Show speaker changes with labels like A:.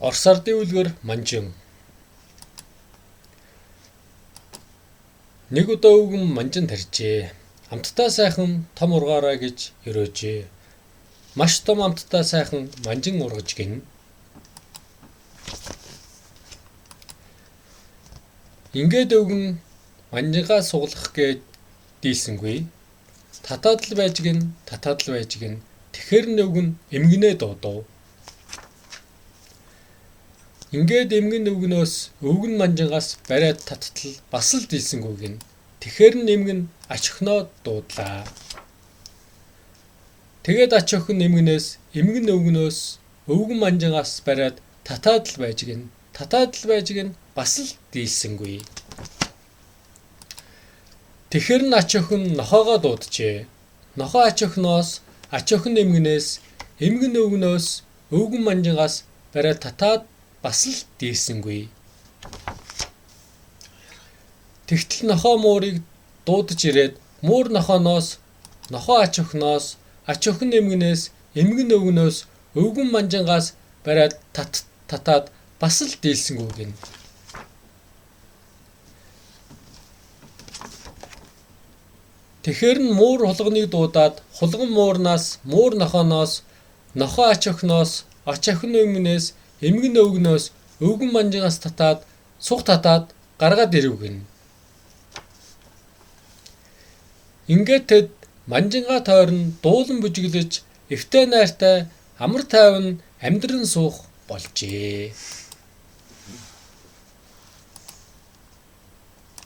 A: Орос ардын үлгэр Манжин. Нэг удаа өвгөн манжин тарьжээ. Амттай сайхан том ургаарай гэж ерөөжээ. Маш том амттай сайхан манжин ургаж гэнэ. Ингээд өвгөн манжингаа сугалах гээд дийлсэнгүй. Татаад л байж гэнэ, татаад л байж гэнэ. Тэгэхээр нь өвгөн эмгэнээ дуудав. Ингээд эмгэн өвгөнөөс өвгөн манжингаас бариад таттал бас л дийлсэнгүй гэнэ. Тэгэхээр нь эмгэн ач охиноо дуудлаа. Тэгээд ач охин эмгэнээс эмгэн өвгөнөөс өвгөн манжингаас бариад татаад л байж гэнэ. Татаад л байж гэнэ бас л дийлсэнгүй. Тэгэхээр нь ач охин нохойгоо дууджээ. Нохой ач охиноос ач охин эмгэнээс эмгэн өвгөнөөс өвгөн манжингаас бариад татаад бас л дийлсэнгүй. Тэгтэл нохой муурыг дуудаж ирээд муур нохойноос нохой ач охиноос ач охин эмгэнээс эмгэн өвгөнөөс өвгөн манжингаас бариад татаад бас л дийлсэнгүй гэнэ. Тэгэхээр нь муур хулганыг дуудаад хулган муурнаас муур нохойноос нохой ач охиноос ач охин эмгэнээс эмгэн өвгөнөөс өвгөн манжингаас татаад суг татаад гаргаад ирэв гэнэ. Ингээд тэд манжингаа тойрон дуулан бүжиглэж эвтэй найртай амар тайван амьдран суух болжээ.